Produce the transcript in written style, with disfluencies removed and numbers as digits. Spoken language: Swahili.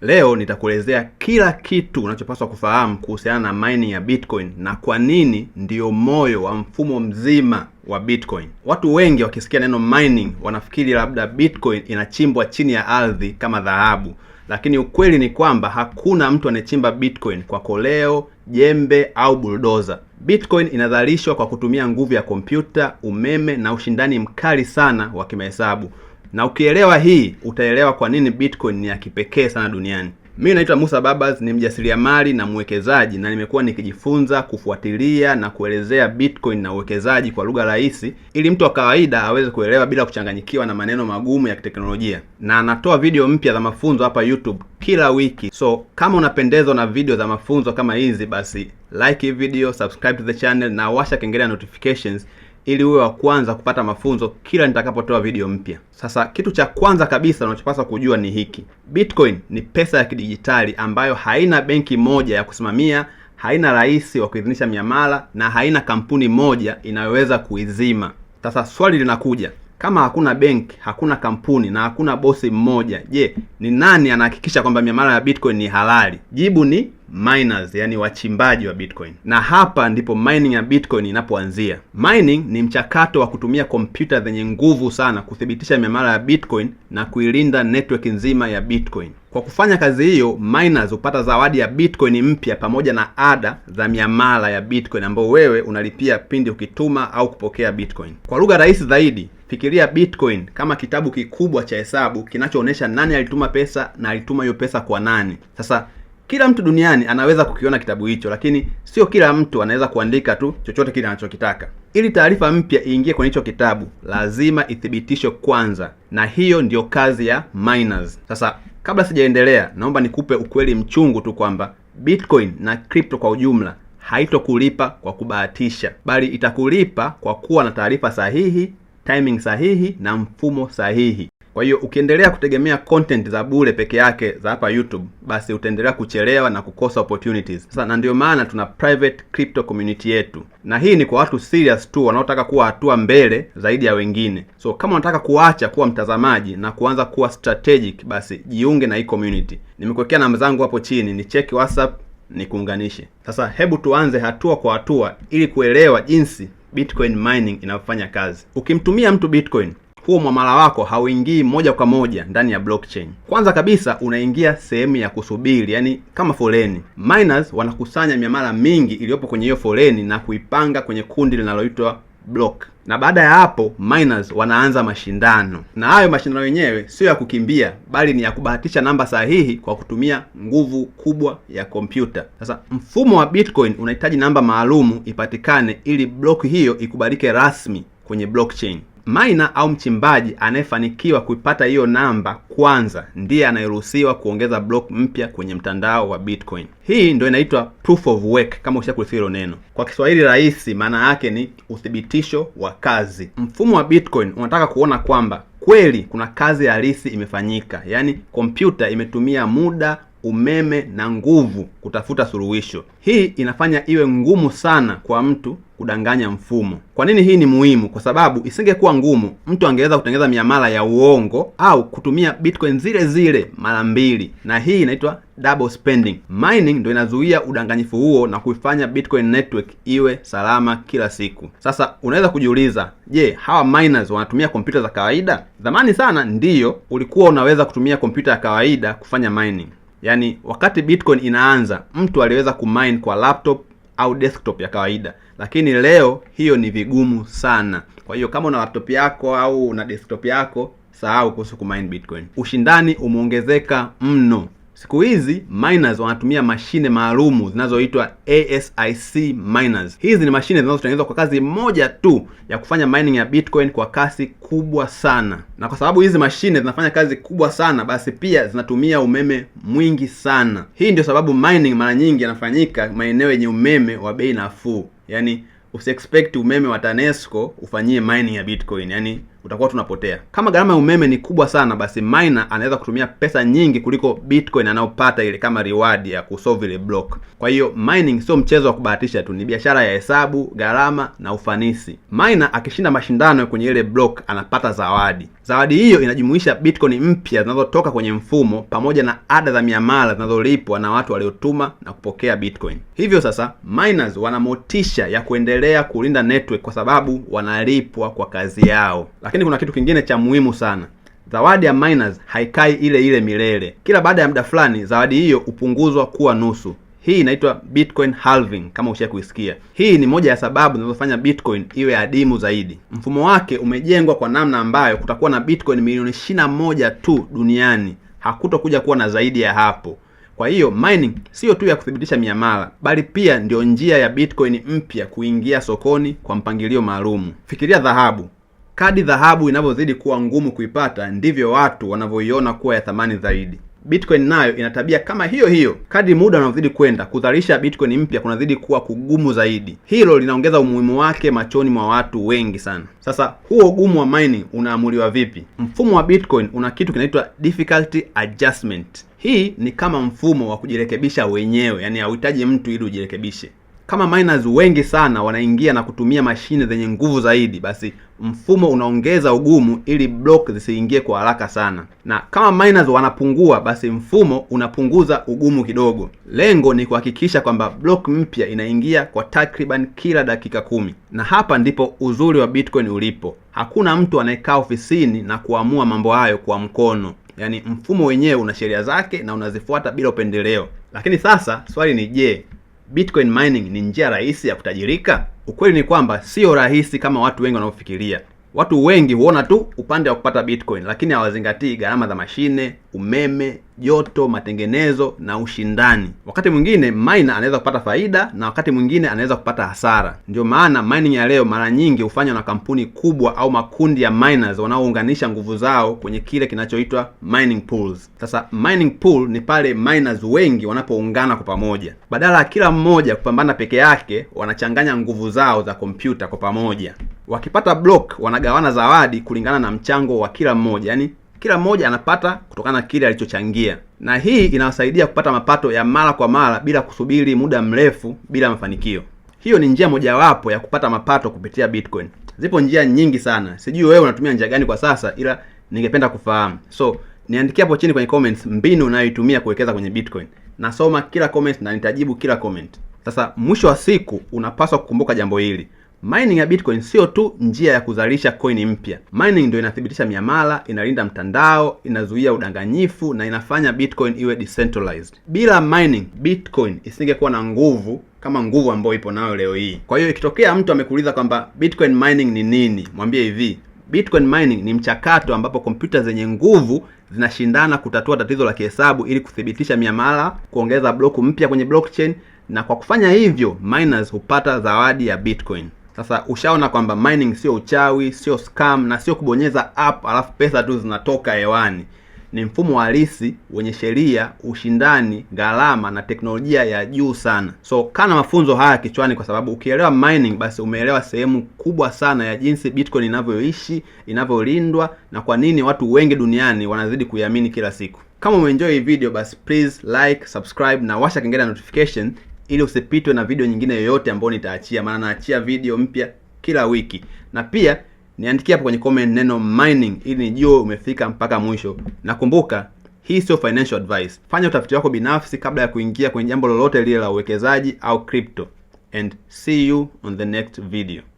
Leo nitakuelezea kila kitu unachopaswa kufahamu kuhusiana na mining ya Bitcoin na kwa nini ndiyo moyo wa mfumo mzima wa Bitcoin. Watu wengi wakisikia neno mining wanafikiri labda Bitcoin inachimbwa chini ya ardhi kama dhahabu, lakini ukweli ni kwamba hakuna mtu anayechimba Bitcoin kwa koleo, jembe au buldoza. Bitcoin inazalishwa kwa kutumia nguvu ya kompyuta, umeme na ushindani mkali sana wa kimahesabu. Na ukielewa hii, utaelewa kwa nini Bitcoin ni ya kipekee sana duniani. Mimi naitwa Musa Babas, ni mjasiriamali na mwekezaji, na nimekuwa nikijifunza, kufuatilia na kuelezea Bitcoin na uwekezaji kwa lugha rahisi ili mtu wa kawaida aweze kuelewa bila kuchanganyikiwa na maneno magumu ya kiteknolojia. Na anatoa video mpya za mafunzo hapa YouTube kila wiki. So kama unapendezwa na video za mafunzo kama hizi, basi like hii video, subscribe to the channel na washa kengele ya notifications ili uwe wa kwanza kupata mafunzo kila nitakapotoa video mpya. Sasa kitu cha kwanza kabisa unachopaswa kujua ni hiki: Bitcoin ni pesa ya kidijitali ambayo haina benki moja ya kusimamia, haina rais wa kuidhinisha miamala na haina kampuni moja inayoweza kuizima. Sasa swali linakuja, kama hakuna benki, hakuna kampuni na hakuna bosi mmoja, je, ni nani anahakikisha kwamba miamala ya Bitcoin ni halali? Jibu ni miners, yani wachimbaji wa Bitcoin. Na hapa ndipo mining ya Bitcoin inapoanzia. Mining ni mchakato wa kutumia kompyuta zenye nguvu sana kuthibitisha miamala ya Bitcoin na kuilinda network nzima ya Bitcoin. Kwa kufanya kazi hiyo, miners hupata zawadi ya Bitcoin mpya pamoja na ada za miamala ya Bitcoin ambayo wewe unalipia pindi ukituma au kupokea Bitcoin. Kwa lugha rahisi zaidi, fikiria Bitcoin kama kitabu kikubwa cha hesabu kinachoonyesha nani alituma pesa na alituma hiyo pesa kwa nani. Sasa kila mtu duniani anaweza kukiona kitabu hicho, lakini sio kila mtu anaweza kuandika tu chochote kile anachokitaka. Ili taarifa mpya iingie kwenye hicho kitabu, lazima ithibitishwe kwanza, na hiyo ndiyo kazi ya miners. Sasa kabla sijaendelea, naomba nikupe ukweli mchungu tu kwamba Bitcoin na crypto kwa ujumla haitokulipa kwa kubahatisha, bali itakulipa kwa kuwa na taarifa sahihi, timing sahihi na mfumo sahihi. Kwa hiyo ukiendelea kutegemea content za bure peke yake za hapa YouTube, basi utaendelea kuchelewa na kukosa opportunities. Sasa na ndio maana tuna private crypto community yetu, na hii ni kwa watu serious tu wanaotaka kuwa hatua mbele zaidi ya wengine. So kama unataka kuacha kuwa mtazamaji na kuanza kuwa strategic, basi jiunge na hii community. Nimekuwekea namba zangu hapo chini, ni cheki WhatsApp nikuunganishe. Sasa hebu tuanze hatua kwa hatua ili kuelewa jinsi Bitcoin mining inavyofanya kazi. Ukimtumia mtu Bitcoin, huo mwamala wako hauingii moja kwa moja ndani ya blockchain. Kwanza kabisa unaingia sehemu ya kusubiri, yani kama foleni. Miners wanakusanya miamala mingi iliyopo kwenye hiyo foleni na kuipanga kwenye kundi linaloitwa block, na baada ya hapo miners wanaanza mashindano, na hayo mashindano yenyewe sio ya kukimbia, bali ni ya kubahatisha namba sahihi kwa kutumia nguvu kubwa ya kompyuta. Sasa mfumo wa Bitcoin unahitaji namba maalumu ipatikane ili block hiyo ikubalike rasmi kwenye blockchain. Miner au mchimbaji anayefanikiwa kuipata hiyo namba kwanza ndiye anayeruhusiwa kuongeza block mpya kwenye mtandao wa Bitcoin. Hii ndio inaitwa proof of work, kama ushakusikia hilo neno. Kwa Kiswahili rahisi, maana yake ni uthibitisho wa kazi. Mfumo wa Bitcoin unataka kuona kwamba kweli kuna kazi halisi imefanyika, yaani kompyuta imetumia muda, umeme na nguvu kutafuta suluhisho. Hii inafanya iwe ngumu sana kwa mtu kudanganya mfumo. Kwa nini hii ni muhimu? Kwa sababu isingekuwa ngumu, mtu angeweza kutengeneza miamala ya uongo au kutumia Bitcoin zile zile mara mbili, na hii inaitwa double spending. Mining ndio inazuia udanganyifu huo na kuifanya Bitcoin network iwe salama kila siku. Sasa unaweza kujiuliza, je, hawa miners wanatumia kompyuta za kawaida? Zamani sana ndiyo ulikuwa unaweza kutumia kompyuta ya kawaida kufanya mining. Yaani wakati Bitcoin inaanza, mtu aliweza kumine kwa laptop au desktop ya kawaida, lakini leo hiyo ni vigumu sana. Kwa hiyo kama una laptop yako au una desktop yako, sahau kuhusu kumine Bitcoin. Ushindani umeongezeka mno. Siku hizi miners wanatumia mashine maalumu zinazoitwa ASIC miners. Hizi ni mashine zinazotengenezwa kwa kazi moja tu ya kufanya mining ya Bitcoin kwa kasi kubwa sana, na kwa sababu hizi mashine zinafanya kazi kubwa sana, basi pia zinatumia umeme mwingi sana. Hii ndio sababu mining mara nyingi yanafanyika maeneo yenye umeme wa bei nafuu. Yaani usiexpect umeme wa TANESCO ufanyie mining ya Bitcoin, yaani utakuwa tunapotea. Kama gharama ya umeme ni kubwa sana, basi miner anaweza kutumia pesa nyingi kuliko Bitcoin anayopata ile kama reward ya kusolve ile block. Kwa hiyo mining sio mchezo wa kubahatisha tu, ni biashara ya hesabu, gharama na ufanisi. Miner akishinda mashindano kwenye ile block anapata zawadi. Zawadi hiyo inajumuisha Bitcoin mpya zinazotoka kwenye mfumo pamoja na ada za miamala zinazolipwa na watu waliotuma na kupokea Bitcoin. Hivyo sasa miners wana motisha ya kuendelea kulinda network kwa sababu wanalipwa kwa kazi yao. Lakini kuna kitu kingine cha muhimu sana. Zawadi ya miners haikai ile ile milele. Kila baada ya muda fulani, zawadi hiyo hupunguzwa kuwa nusu. Hii inaitwa Bitcoin halving kama ushawahi kuisikia. Hii ni moja ya sababu zinazofanya Bitcoin iwe adimu zaidi. Mfumo wake umejengwa kwa namna ambayo kutakuwa na Bitcoin milioni 21 tu duniani, hakutokuja kuwa na zaidi ya hapo. Kwa hiyo mining sio tu ya kuthibitisha miamala, bali pia ndio njia ya Bitcoin mpya kuingia sokoni kwa mpangilio maalum. Fikiria dhahabu. Kadri dhahabu inavyozidi kuwa ngumu kuipata, ndivyo watu wanavyoiona kuwa ya thamani zaidi. Bitcoin nayo ina tabia kama hiyo hiyo. Kadri muda unavyozidi kwenda, kuzalisha Bitcoin mpya kunazidi kuwa kugumu zaidi. Hilo linaongeza umuhimu wake machoni mwa watu wengi sana. Sasa huo ugumu wa mining unaamuliwa vipi? Mfumo wa Bitcoin una kitu kinaitwa difficulty adjustment. Hii ni kama mfumo wa kujirekebisha wenyewe, yani hauhitaji mtu ili ujirekebishe. Kama miners wengi sana wanaingia na kutumia mashine zenye nguvu zaidi, basi mfumo unaongeza ugumu ili block zisiingie kwa haraka sana, na kama miners wanapungua, basi mfumo unapunguza ugumu kidogo. Lengo ni kuhakikisha kwamba block mpya inaingia kwa takriban kila dakika 10. Na hapa ndipo uzuri wa Bitcoin ulipo. Hakuna mtu anayekaa ofisini na kuamua mambo hayo kwa mkono. Yaani mfumo wenyewe una sheria zake na unazifuata bila upendeleo. Lakini sasa swali ni je, Bitcoin mining ni njia rahisi ya kutajirika? Ukweli ni kwamba sio rahisi kama watu wengi wanavyofikiria. Watu wengi huona tu upande wa kupata Bitcoin, lakini hawazingatii gharama za mashine, umeme, joto, matengenezo na ushindani. Wakati mwingine miner anaweza kupata faida na wakati mwingine anaweza kupata hasara. Ndio maana mining ya leo mara nyingi hufanywa na kampuni kubwa au makundi ya miners wanaounganisha nguvu zao kwenye kile kinachoitwa mining pools. Sasa mining pool ni pale miners wengi wanapoungana kwa pamoja. Badala ya kila mmoja kupambana peke yake, wanachanganya nguvu zao za kompyuta kwa pamoja. Wakipata block, wanagawana zawadi kulingana na mchango wa kila mmoja, yaani kila mmoja anapata kutokana na kile alichochangia, na hii inawasaidia kupata mapato ya mara kwa mara bila kusubiri muda mrefu bila mafanikio. Hiyo ni njia mojawapo ya kupata mapato kupitia Bitcoin. Zipo njia nyingi sana, sijui wewe unatumia njia gani kwa sasa, ila ningependa kufahamu. So niandikie hapo chini kwenye comments mbinu unayoitumia kuwekeza kwenye Bitcoin. Nasoma kila comment na nitajibu kila comment. Sasa mwisho wa siku unapaswa kukumbuka jambo hili. Mining ya Bitcoin sio tu njia ya kuzalisha coin mpya. Mining ndio inathibitisha miamala, inalinda mtandao, inazuia udanganyifu na inafanya Bitcoin iwe decentralized. Bila mining, Bitcoin isingekuwa na nguvu kama nguvu ambayo ipo nayo leo hii. Kwa hiyo ikitokea mtu amekuuliza kwamba Bitcoin mining ni nini, mwambie hivi: Bitcoin mining ni mchakato ambapo kompyuta zenye nguvu zinashindana kutatua tatizo la kihesabu ili kuthibitisha miamala, kuongeza block mpya kwenye blockchain, na kwa kufanya hivyo miners hupata zawadi ya Bitcoin. Sasa ushaona kwamba mining sio uchawi, sio scam na sio kubonyeza app alafu pesa tu zinatoka hewani. Ni mfumo halisi wenye sheria, ushindani, gharama na teknolojia ya juu sana. So kaa na mafunzo haya kichwani, kwa sababu ukielewa mining, basi umeelewa sehemu kubwa sana ya jinsi Bitcoin inavyoishi, inavyolindwa na kwa nini watu wengi duniani wanazidi kuiamini kila siku. Kama umeenjoy hii video, basi please like, subscribe na washa kengele ya notification ili usipitwe na video nyingine yoyote ambayo nitaachia, maana naachia video mpya kila wiki. Na pia niandikie hapo kwenye comment neno mining ili nijue umefika mpaka mwisho. Na kumbuka, hii sio financial advice. Fanya utafiti wako binafsi kabla ya kuingia kwenye jambo lolote lile la uwekezaji au crypto. And see you on the next video.